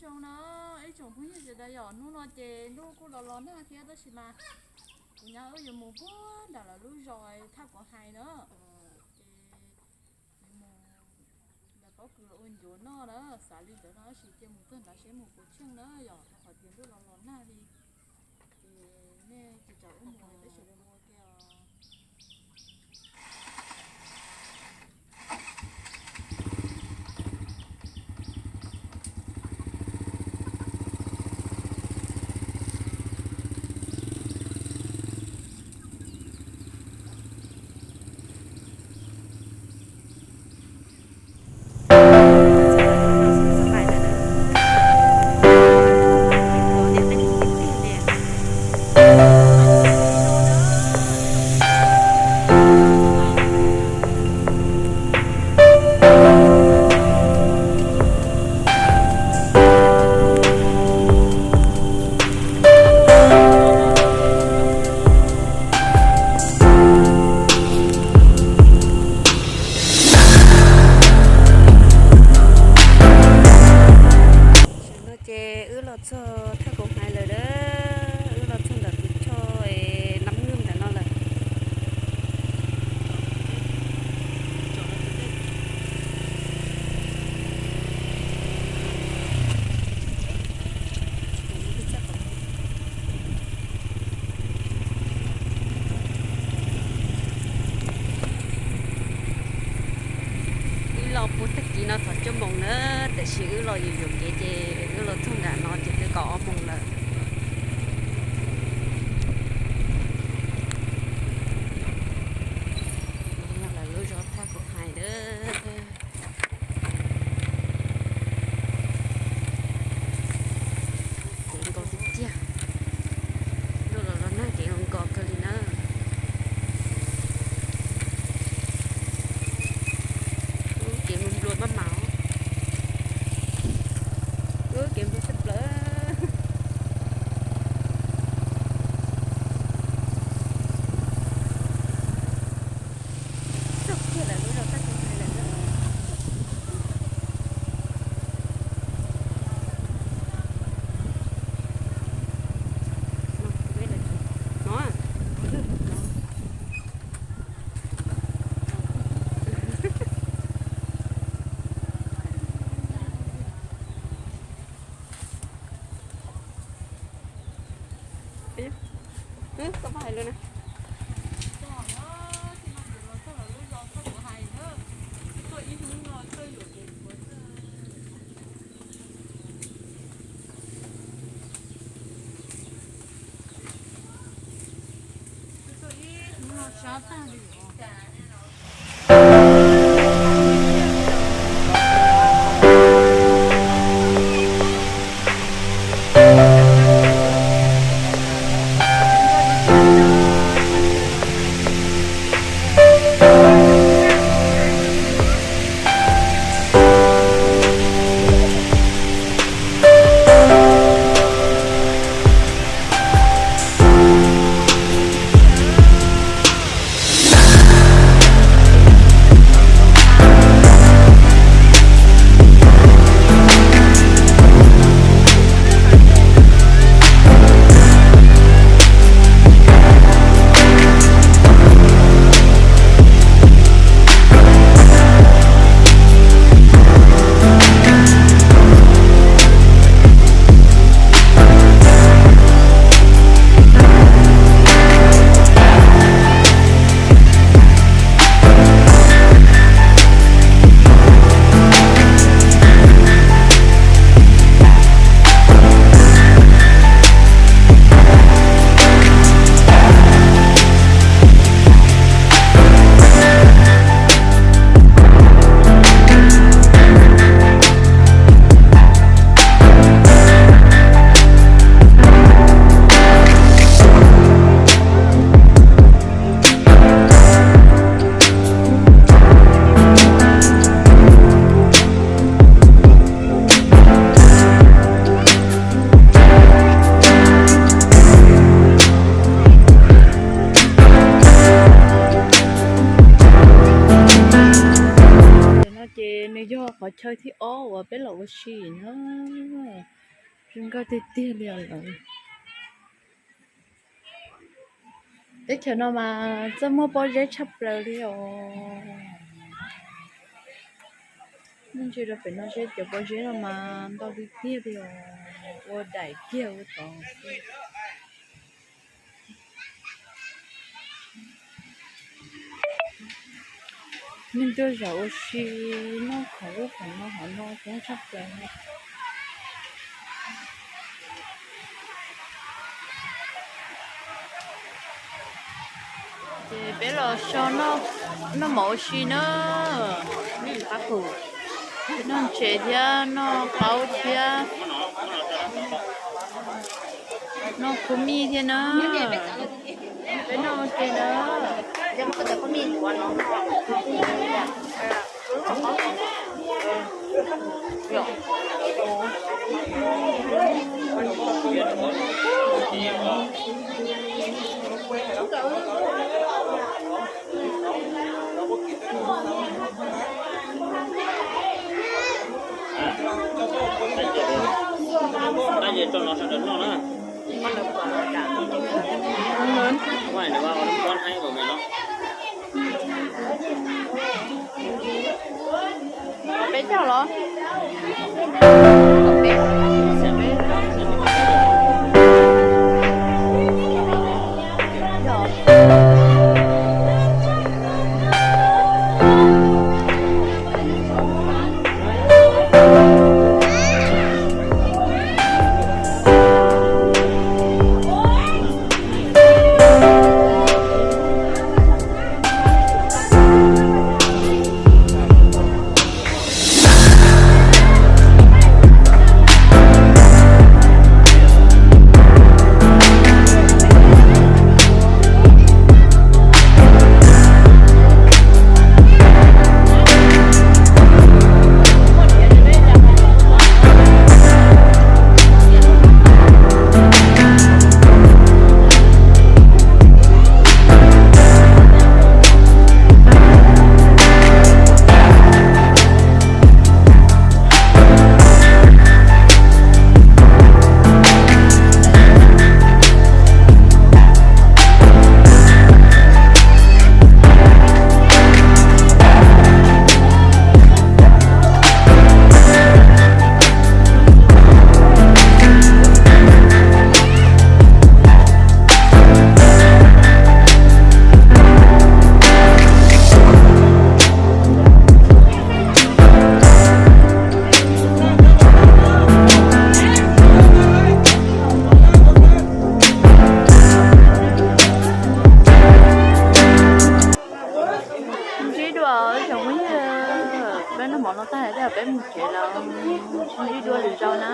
Zoo na, ib tsoom phooj ywg sawv daws, yog hnub no ces ntuj kuj los los nag thiab tab sis mas kuv nyab wb yuav mus puag nram lawv lub zos thaj kuv hais na. Ces yuav mus nram pob kws los ua ncuav noj na, xav li ntawd no tab sis cia mus txog nrad seb mus puas tsheej na, yog rau qhov tias ntuj los los nag li. Ces nej cia wb mus, peb sawv daws mus ua ke os. Tam no ces wb los txog thaj kuv hais lawm a, wb los txog ntawm tus choj nab nwj ntawm no lawm. Wb los puag tag kis no txog cuaj moos na, tiam sis wb los yuam yuam kev ces wb los txog nram no ces twb kaum ob moos lawm. Yog lawv lub zos thaj kuv hais a. Kev nkaus tiag tiag, ntuj los los nag kev nkaus kawg li na. Lub kev nplua nplua maj mam, lub kev nplua tshaj plaws. Txog kiag lawm lub zos thaj kuv hais lawm na. Koj pab hais lus na. chaw thib ob uas peb los ua si na. Zoo nkauj tiag tiag li os. Teb chaws no mas txawj muaj pob zeb tshaj plaws li os. Nej ntsia rau pem no seb cov pob zeb no mas ntau tiag tiag li os, ua daim kiag ua tod xwb. Neeg tuaj zaum ua si noj khoom ub khoom no hauv no coob tshaj plaws. Ces peb los so noj mov ua si na, noj ntses thiab noj qaub thiab noj khub mij thiab na. Peb noj ua ke na. Peb caug los? Ntsib dua tsoom phooj ywg, peb noj mov no tag, peb mus tsev lawm, ntsib dua lwm zaus na.